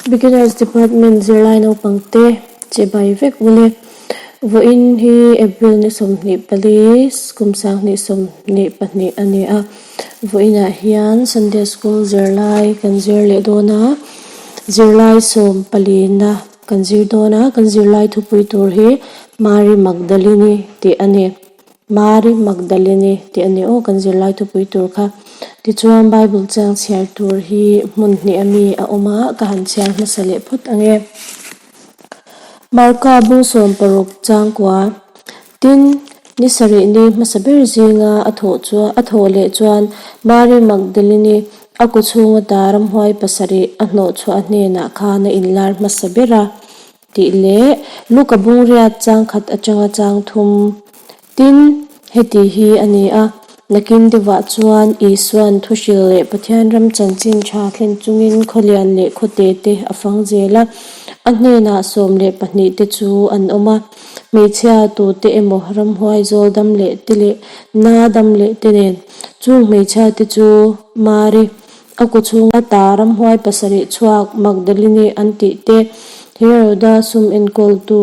Beginners Department zirlai naupangte che bai vek ule. Vawiin hi April ni 24 kum 2022 a ni a. Vawiinah hian Sunday School zirlai kan zir leh dawn a, zirlai sawm palina kan zir dawn a, kan zirlai thupui tur hi Mary Magdalene tih a ni. Mari Magdalene tih a ni aw kan zirlai thupui tur kha. Tichuan Bible chiang chhiar tur hi hmun hnih a mi a awm a, ka han chhiar hmasa leh phawt ang e. Marka bung 16 changkua, Tin, ni sarih ni hmasa ber zinga a thawh chuan a thawh leh chuan Mari Magdalene a kaw chhunga ta ramhuai pasarih a hnawh chhuah hnenah khan a inlar hmasa ber a. Tih leh Luka bungriat chang khat atanga chang thum. Tin, heti hi a ni a, nakin deuhah chuan Isua'n thuhril leh Pathian ram chanchin tha thlen chungin khawlian leh khawte te a fang zel a, a hnenah 12 te chu an awm a. Hmeichhia tute emaw ramhuai zawl dam leh te leh na dam leh te nen, chung hmeichhia te chu Mari, A kaw chhung ata ramhuai pasarih chhuak Magdalene an tih te, Heroda sum enkawltu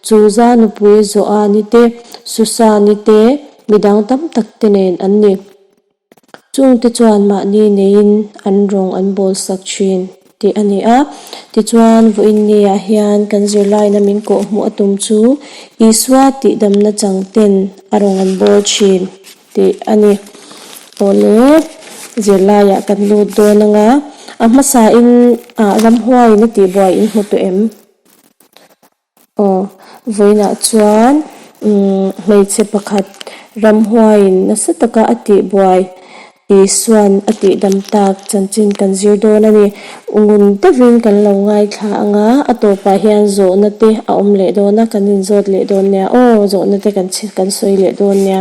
Chuza nupui Joani te, Susani te, midang tam tak te nen an ni. Chungte chuan mahni neiin an rawng an bawl sak thin tih a ni a. Tichuan, vawiin niah hian kan zirlaina min kawhhmuh a tum chu Isua tihdamna chang ten a rawng an bawl thin. Tih a ni. Awle, zirlaiah kan lut dawn anga, a hmasain ah ramhuaiin a tihbuai in hmu tawh em? Aw, vawiinah chuan umm hmeichhe pakhat ramhuaiin nasa taka a tihbuai Isua'n a tihdam tak chanchin kan zir dawn a ni. Ngun deuhin kan lo ngaithla anga, a tawpah hian zawhna te a awm leh dawn a, kan inzawt leh dawn nia. Aw, zawhna te kan kan sawi leh dawn nia.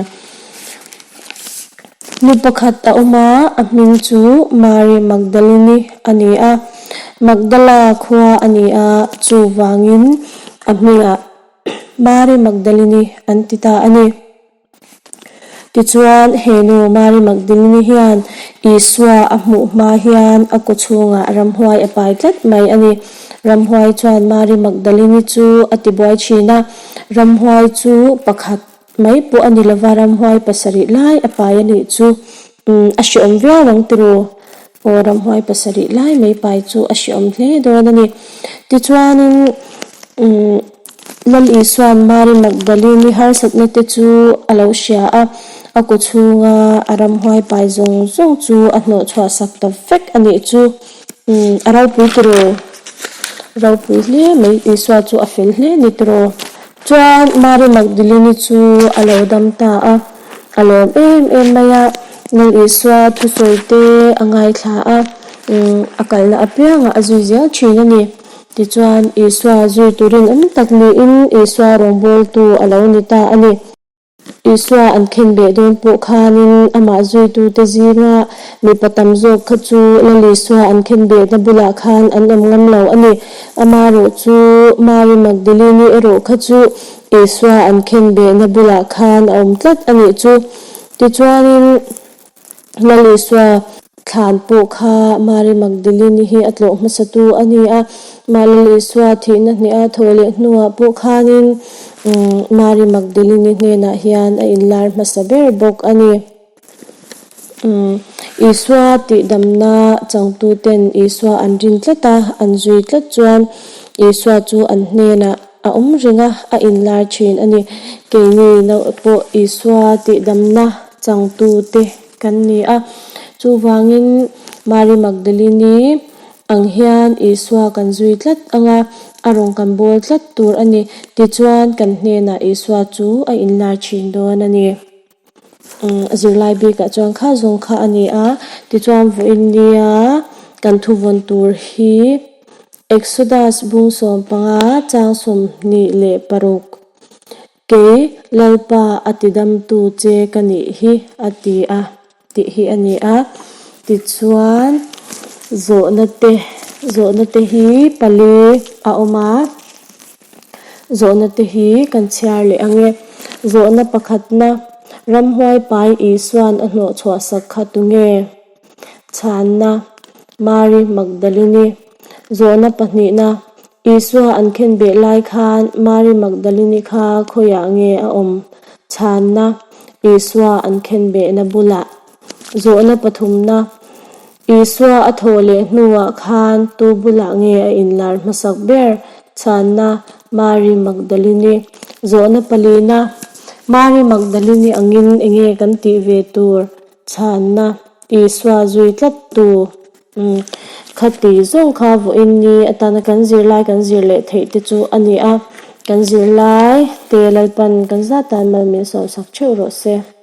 Nu pakhat a awm a, a hming chu Mary Magdalene a ni a. Magdala khua a ni a, chuvangin a hmingah Mary Magdalene an ti ta a ni. Tichuan, he nu Mary Magdalene hian Isua a hmuh hma hian a kaw chhungah ramhuai a pai tlat mai a ni. Ramhuai chuan Mary Magdalene chu a tibuai thin a, ramhuai chu pakhat mai pawh a ni lova ramhuai pasarih lai a pai a nih chu a hreawm viau ang tiraw? Aw, ramhuai pasarih lai mai pai chu a hreawm hle dawn a ni. Tichuanin Lal Isua'n Mary Magdalene-i harsatna te chu a lo hria a, a kaw chhunga a ramhuai pai zawng zawng chu a hnawh chhuah sak ta vek a nih chu. A ropui tiraw? Ropui hle mai, Isua chu a fel hle ni tiraw? Chuan Mary Magdalene-i chu a lo dam ta a, a lawm em em mai a, Lal Isua thusawi te a ngaithla a, a kalna apiangah a zui zel thin a ni. Tichuan, Isua zui turin awm tak niin Isua rawngbawltu a lo ni ta a ni. Isua an khenbeh dawn pawh khanin amah zuitute zinga mipa tam zawk kha chu Lal Isua an khenbehna bulah khan an awm ngam lo a ni. Amaherawh chu Mary Magdalene erawh kha chu Isua an khenbehna bulah khan a awm tlat a nih chu. Tichuanin. Lal Isua thlan pawh kha Mary Magdalene hi a tlawh hmasatu a ni a, mah Lal Isua thihna hneha thaw leh hnuah pawh khanin Mary Magdalene hnenah hian a inlar hmasa ber bawk a ni. Isua tihdamna changtuten Isua an rin tlat a, an zui tlat chuan Isua chu an hnenah a awm reng a, a inlar thin a ni. Keini pawh Isua tihdamna changtute kan ni a. Chuvangin Mary Magdalene-i ang hian Isua kan zui tlat ang a, a rawn kan bawl tlat tur a ni. Tichuan kan hnenah Isua chu a inlar thin dawn a ni. Zirlai bikah chuan kha zawng kha a ni a. Tichuan vawiin nia kan thuvawn tur hi Exodus bung 15 chang 26. Kei Lalpa a tidamtu che ka nih hi a ti a tih hi a ni a. Tichuan zawhna te zawhna te hi pali a awm a, zawhna te hi kan chhiar leh ang e. Zawhna pakhatna, Ramhuai pai Isua'n a hnawhchhuah sak kha tunge? Chhanna, Mary Magdalene. Zawhna pahnihna, Isua an khenbeh lai khan Mari Magdalini kha khawiah nge a awm? Chhanna, Isua an khenbehna bulah. Zawhna pathumna, Isua a thawh leh hnuah khan tu bulah nge a inlar hmasak ber? Chhanna, Mari Magdalini. Zawhna palina, Mari Magdalini angin enge kan tih ve tur? Chhanna, Isua zui tlat tu. Umm, khati zawng kha vawiin ni atana kan zirlai kan zir leh theih te chu a ni a, kan zirlai te Lalpan kan zat tan mal min sawmsak theuh rawh se.